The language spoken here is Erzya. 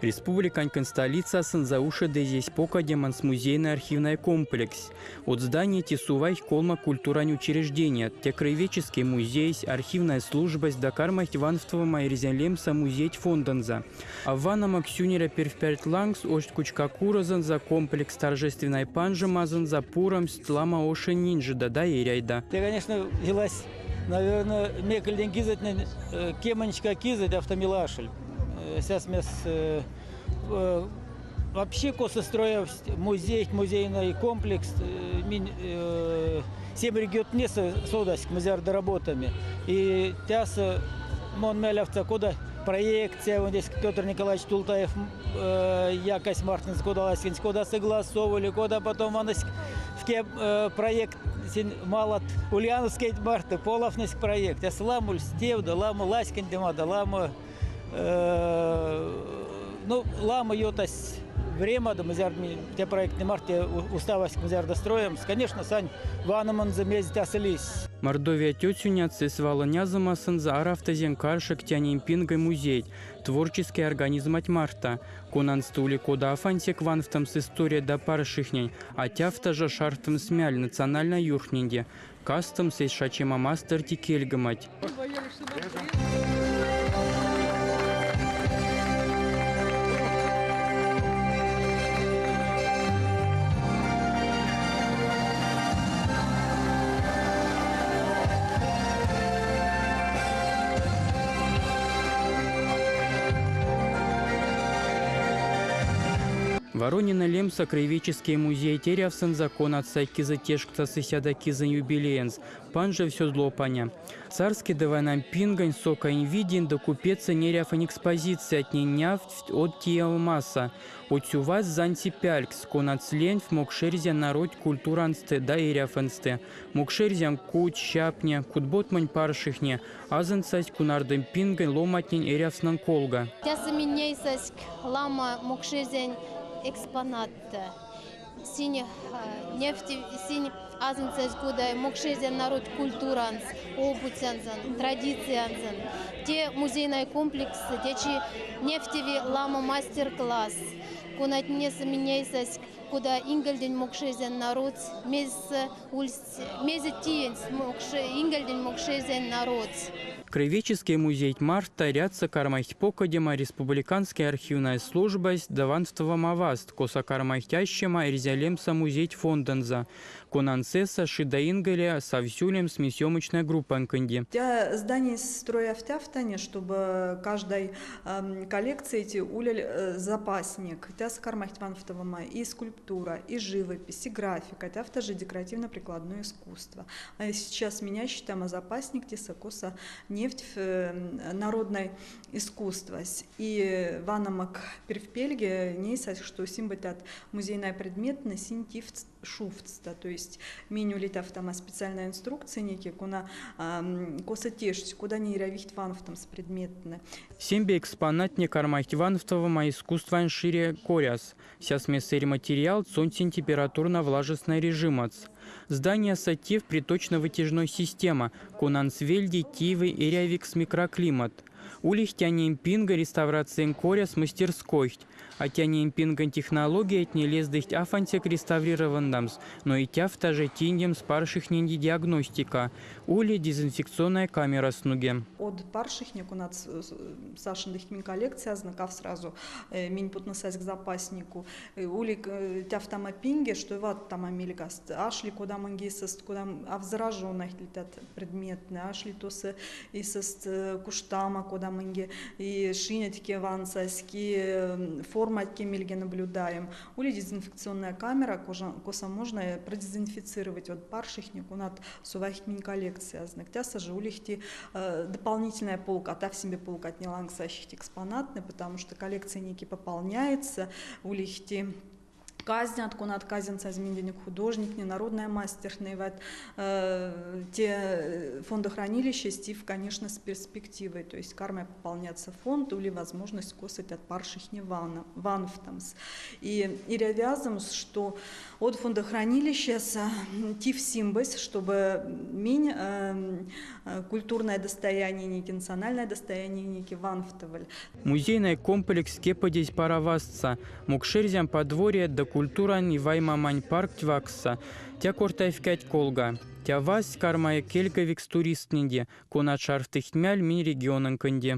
Республикань столицасонзо ушодозесь покодеманс музейно-архивной комплекс. Од зданиятне сувайть колмо культурань учрежденият, те краеведческий музейсь, архивная службась да кармасть ванстовомо эрзянь лемсэ музейть фондонзо. А вана Максюнеря перьфперть лангс ошт кучкакурозонзо комплекс торжественной панжомазонзо пуромсть ламо ошонь нинжида да эряйда. Те, конечно, велась, наверное, мекельдень кизэтнень кеманьшка кизэть автомилашель. Сейчас мес вообще косо строявсть музей, музейный комплекс, минь семь регионтнэсэ содасть зярдо работами. И тясо мон мелявтса кода проекция, вот здесь Петр Николаевич Тултаев якась мартынс кода кода согласовывали, кода потом он в ке проект малат Ульяновский марты половность проект. Я ламуль стевда, ламу ласькин демада, ламу ну, ламо ётась время, да те проект не марте уставась строим. Конечно, сань ваномонзо мезть аселись. Мордовия тетюняцесь валонязымасынзо аравтозень каршо ктянень пингой музейть, творческий организмать марта. Конанст ули кода афансек ванфтамс история да паршихнень, а тяфта жо шартымс мяль национальной юрхненде. Кастомс эсь шачема масторти кельгемать. Воронина лемсэ краеведческий музей терявсынзе конат кизэ тешкстасы сядо кизэнь юбилеенз, панжовсь од лопаня. Царский ды войнань пингень сокань видень ды купецень эрявонь экспозициятнень невтсть од теевемасо. Оцювась занси пялькс, конат леньф мокшэрзя народь культуранстэ да эрявонсте. Мокшэрзянь куть, щапне, кудботмань паршихне, азынцась кунардым пингень ломатнень эрявснан колга. Тясо минь ламо мокшэрзянь экспонатт. Синь нефти, синь азынцась кода мокшэрзянь народ культуранс, обуцянзан, традициянзан. Те музейный комплекс, течи невтеви ламо мастер-класс. Конатнесэ минь кода ингельдень мокшэрзянь народ, мезэ ульсь, мезе тиенсь мокше, ингельдень мокшэрзянь народ. Краеведческий музей марта рядса кармасть покодема республиканской архивная службась да ванстовома косо кармасть ащема эрзя лемсэ музейть фондонзо. Конанцеса шидаингале савсюлем съемочной группанканди. Те здание строявтявтане, чтобы каждой коллекции эти улель запасник. Тяс кармасть ванстовома и скульптура, и живопись, и графика. Тяфта же декоративно-прикладное искусство. А сейчас меня считаем а запасник тесо коса нефть народной искусство. И ваномак первпельге нейсась, что симбатят музейная предмет на синтив шуфтста, то есть меню летав там специальная инструкция некие, куна коса тешить, куда не рявихт ванфтам с предметны. Сембе экспонат не кармасть ванфтовома искусствань шире коряс. Сяс мессери материал цонтин температурно-влажестной режимац. Здание сатив приточно-вытяжной система, конансвельди тивы эрявикс микроклимат. Улих тянем пинга реставрациен коряс мастерской. А тянем пинган технология не лездыхть афантек реставрировандамс, но и тяфта же тиньем с паршихненди диагностика. Ули дезинфекционная камера снуге. Од паршихнек у нас Сашин мин коллекция, знакав сразу минь путнасась к запаснику. Ули тяфтама пинге, что ват там амельгаст. Ашли куда мангисост, куда а летят предметные, ашли тосы исост куштама, куда манги и шинятки вансаски, форматки мельге наблюдаем. Ули дезинфекционная камера, коса можно продезинфицировать от паршихник, у нас сувахтмин коллекция. Знак тяса же улихти дополнительная полка, та в себе полка от нелангсащих экспонатны, потому что коллекция некий пополняется, улихти Казнят, конат каземс минденек художниктне, народной мастертнэ, вот, те фондохранилище тев, конечно, с перспективой, то есть карми пополняться фонд или возможность косыть од паро шитне ванфтомс. И эряви азомс, что од фондохранилищась тев симбась, чтобы минь культурное достояниенек, национальное достояниенек ванфтоволь. Музейной комплекс кеподезь паравасца. Мокшэрзянь подворья ды культурань ваймамань парк ваксса. Тя кортавкать колга. Тя вась кармая кельгавикс туристтнеде, конат шарфтыхть мяль минь региононь конде.